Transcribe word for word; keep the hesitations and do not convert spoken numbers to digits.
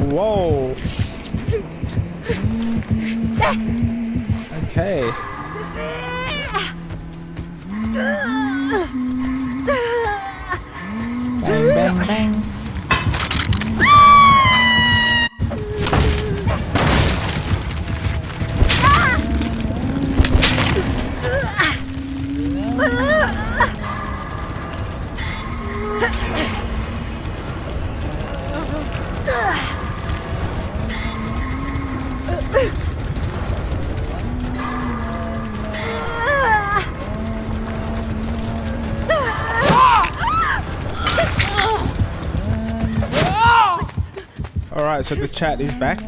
Whoa. Okay. Bang, bang, bang. Alright, so the chat is back.